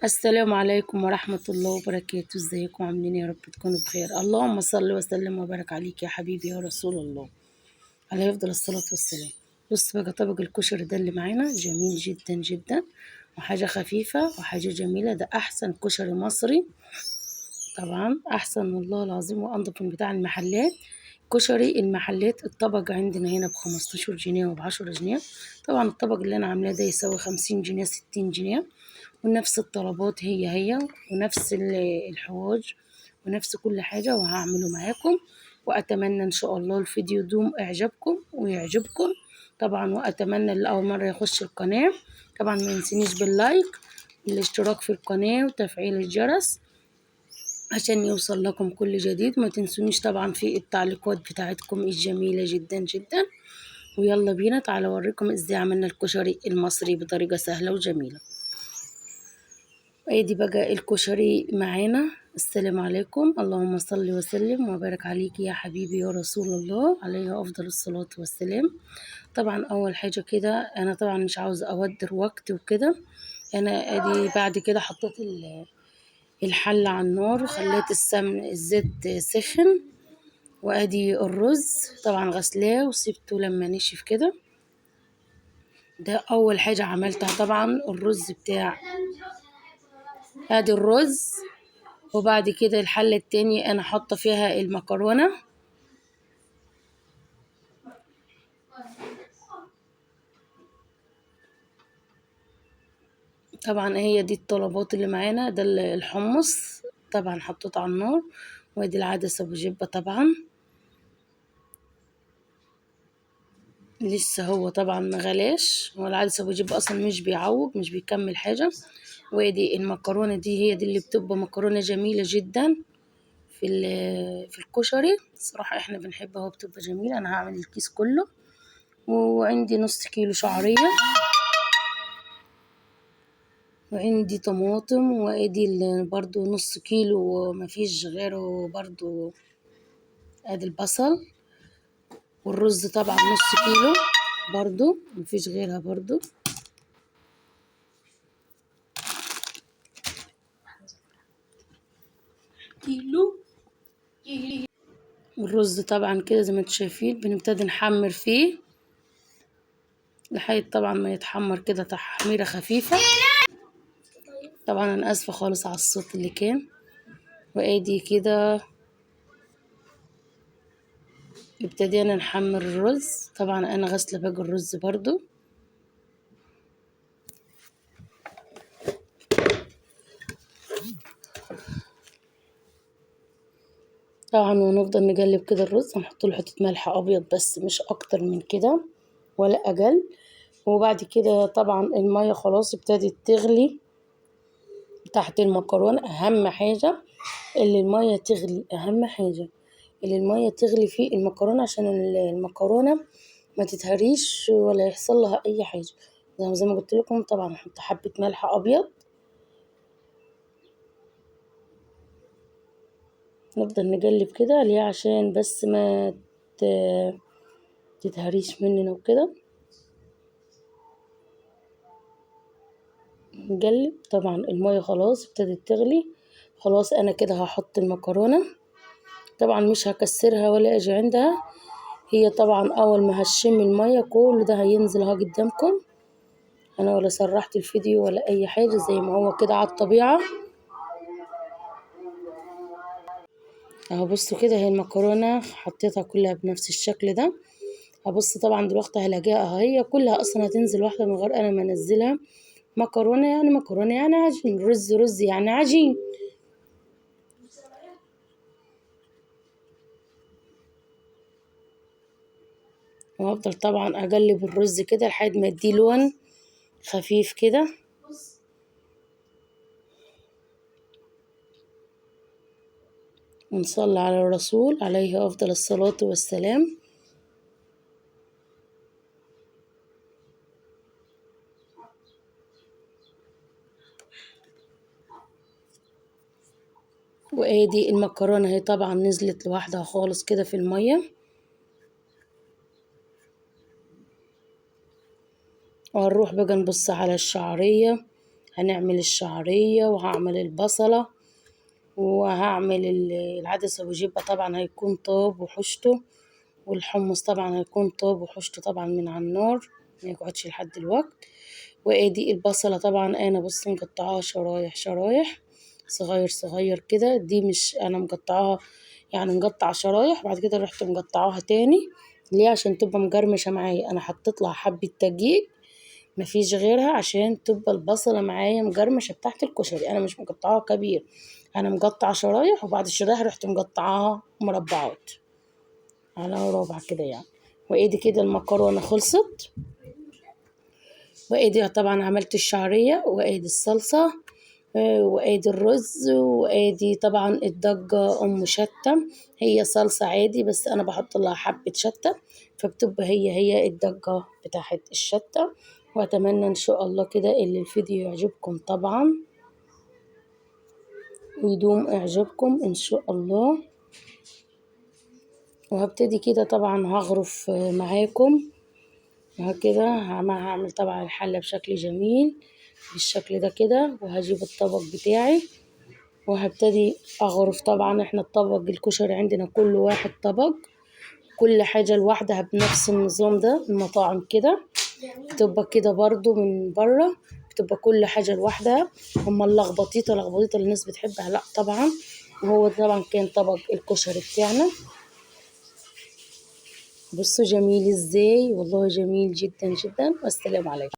السلام عليكم ورحمة الله وبركاته. ازيكم عاملين؟ يا رب تكونوا بخير. اللهم صل وسلم وبارك عليك يا حبيبي يا رسول الله، عليه افضل الصلاة والسلام. بص بقى، طبق الكشري ده اللي معانا جميل جدا جدا، وحاجة خفيفة وحاجة جميلة. ده احسن كشري مصري طبعا، احسن والله العظيم، وانضف من بتاع المحلات. كشري المحلات الطبق عندنا هنا ب15 جنيه وب10 جنيه. طبعا الطبق اللي انا عاملاه ده يساوي 50 جنيه 60 جنيه، ونفس الطلبات هي هي، ونفس الحواج ونفس كل حاجة، وهعمله معاكم. وأتمنى إن شاء الله الفيديو يدوم إعجابكم ويعجبكم طبعا. وأتمنى اللي أول مرة يخش القناة طبعا ما ينسينيش باللايك والاشتراك في القناة وتفعيل الجرس عشان يوصل لكم كل جديد. ما تنسونيش طبعا في التعليقات بتاعتكم الجميلة جدا جدا. ويلا بينا تعالوا اوريكم ازاي عملنا الكشري المصري بطريقة سهلة وجميلة. ادي بقى الكشري معانا. السلام عليكم، اللهم صل وسلم وبارك عليك يا حبيبي يا رسول الله، عليه افضل الصلاة والسلام. طبعا اول حاجة كده، انا طبعا مش عاوزة اودر وقت وكده، انا ادي بعد كده حطيت الحلة على النار وخليت السمن الزيت سخن، وادي الرز طبعا غسلاه وسبته لما نشف كده. ده اول حاجة عملتها طبعا الرز بتاع، ادي الرز. وبعد كده الحلة التانية انا حاطة فيها المكرونة. طبعا هي دي الطلبات اللي معانا. ده الحمص طبعا حطيته على النار، وادي العدس ابو جبة طبعا لسه هو طبعا ما غلاش، هو العدس ابو جبة اصلا مش بيعوج مش بيكمل حاجة. وادي المكرونة دي هي دي اللي بتبقى مكرونة جميلة جدا في الكشري، الصراحة احنا بنحبها وبتبقى جميلة. انا هعمل الكيس كله. وعندي نص كيلو شعرية، وعندي طماطم، وادي برضو نص كيلو مفيش غيره برضو. ادي البصل والرز طبعا نص كيلو برضو مفيش غيرها برضو. كيلو. الرز طبعا كده زي ما انتم شايفين بنبتدي نحمر فيه لحد طبعا ما يتحمر كده تحميره خفيفه. طبعا انا اسفه خالص على الصوت اللي كان. وادي كده ابتدينا نحمر الرز. طبعا انا غاسله باقي الرز برضو. طبعا ونفضل نقلب كده الرز، هنحط له حته ملح ابيض بس مش اكتر من كده ولا اقل. وبعد كده طبعا الميه خلاص ابتدت تغلي تحت المكرونه. اهم حاجه اللي الميه تغلي، اهم حاجه اللي الميه تغلي في المكرونه عشان المكرونه ما تتهريش ولا يحصل لها اي حاجه. زي ما قلت لكم طبعا هنحط حبه ملح ابيض، نفضل نقلب كده ليه عشان بس ما تتهريش مننا وكده. نقلب طبعا المية خلاص ابتدت تغلي. خلاص انا كده هحط المكرونة، طبعا مش هكسرها ولا اجي عندها. هي طبعا اول ما هشم المية كل ده هينزل اهو قدامكم. انا ولا سرحت الفيديو ولا اي حاجة، زي ما هو كده على الطبيعة اهو. بصوا كده هي المكرونة حطيتها كلها بنفس الشكل ده. هبص طبعا دلوقتي هلاقيها اهي كلها اصلا هتنزل واحدة من غير انا ما انزلها. مكرونة يعني مكرونة يعني عجين، رز رز يعني عجين. وهفضل طبعا اقلب الرز كده لحد ما اديه لون خفيف كده. ونصلي على الرسول عليه افضل الصلاة والسلام. وادي المكرونة هي طبعا نزلت لوحدها خالص كده في المية. وهنروح بقى نبص على الشعرية. هنعمل الشعرية، وهعمل البصلة، وهعمل العدس ابو جبة طبعا هيكون طاب وحشته، والحمص طبعا هيكون طاب وحشته طبعا من على النار، ما يقعدش لحد الوقت. وادي البصلة طبعا انا بصوا مقطعاها شرايح شرايح صغير صغير كده، دي مش انا مقطعاها يعني مقطع شرايح، بعد كده رحت مقطعاها تاني ليه؟ عشان تبقى مقرمشة معايا. انا حطيت لها حبة دقيق مفيش غيرها عشان تبقى البصلة معايا مقرمشة بتاعت الكشري. انا مش مقطعاها كبير، انا مقطعة شرايح، وبعد الشرايح رحت مقطعاها مربعات على ربع كده يعني. وادي كده المكرونة خلصت، وادي طبعا عملت الشعرية، وادي الصلصة، وادي الرز، وادي طبعا الدجة ام شتة، هي صلصة عادي بس انا بحط لها حبة شتة، فبتبقى هي الدجة بتاعت الشتة. واتمنى ان شاء الله كده اللي الفيديو يعجبكم طبعا، ويدوم اعجابكم ان شاء الله. وهبتدي كده طبعا هغرف معاكم وهكذا، هعمل طبعا الحلة بشكل جميل بالشكل ده كده، وهجيب الطبق بتاعي وهبتدي اغرف. طبعا احنا الطبق الكشري عندنا كل واحد طبق، كل حاجة لوحدها بنفس النظام ده. المطاعم كده بتبقى كده برضو من بره، بتبقى كل حاجة لوحدها. اما اللخبطيطة لخبطيطة اللي الناس بتحبها لا طبعا. وهو طبعا كان طبق الكشري بتاعنا، بصوا جميل ازاي، والله جميل جدا جدا. والسلام عليكم.